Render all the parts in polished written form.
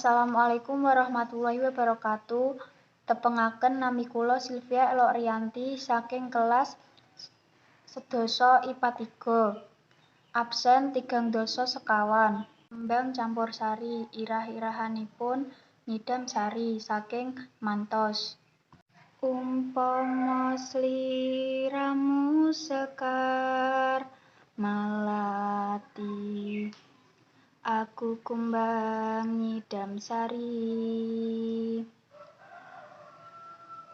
Assalamualaikum warahmatullahi wabarakatuh. Tepengaken nami kula Silvia Elok Rianti saking kelas 10 IPA 3. Absen 34. Tembang campursari irah-irahanipun nyidam sari saking Manthous. Umpama sliramu sekar melati, aku kumbang nyidam sari.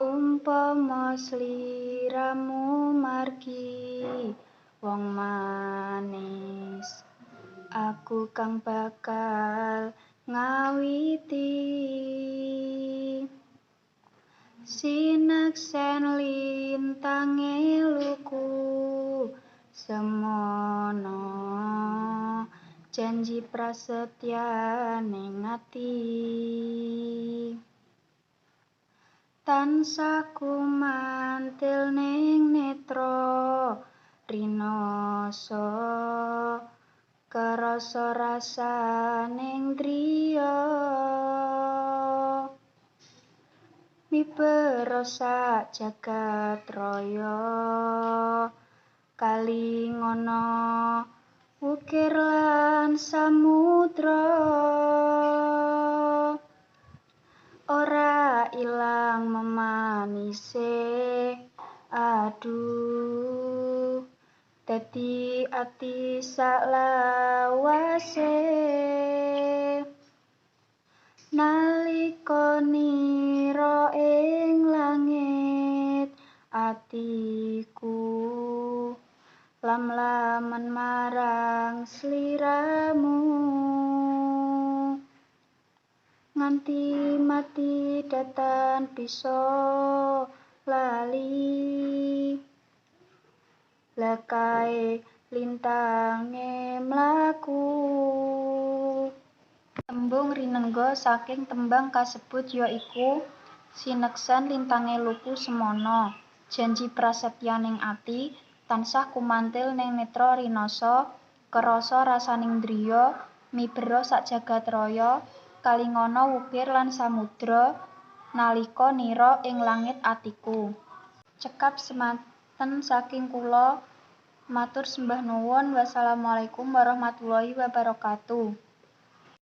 Umpama sliramu margi wong manis, aku kang bakal ngawiti. Sineksen lintange luku semono, janji prasetyaning ati. Tansah kumantil ning netra rinasa, kerasa rasaning driya. Mibera sak jagat raya, kalingono wukir lan samudra. Ora ilang memanise, aduh, dadi ati saklawase. Nalika nira ing langit atiku lam-laman marang sliramu. Nganti mati datan bisa lali, lekae lintange mlaku. Tembung rinengga saking tembang kasebut ya iku sineksen lintange luku semono, janji prasetyaning ati, tansah kumantil ning netra rinasa, kerasa rasaning driya, mibera sak jagat raya, kalingana wukir lan samudra, nalika nira ing langit atiku. Cekap semanten saking kula, matur sembah nuwun. Wassalamualaikum warahmatullahi wabarakatuh.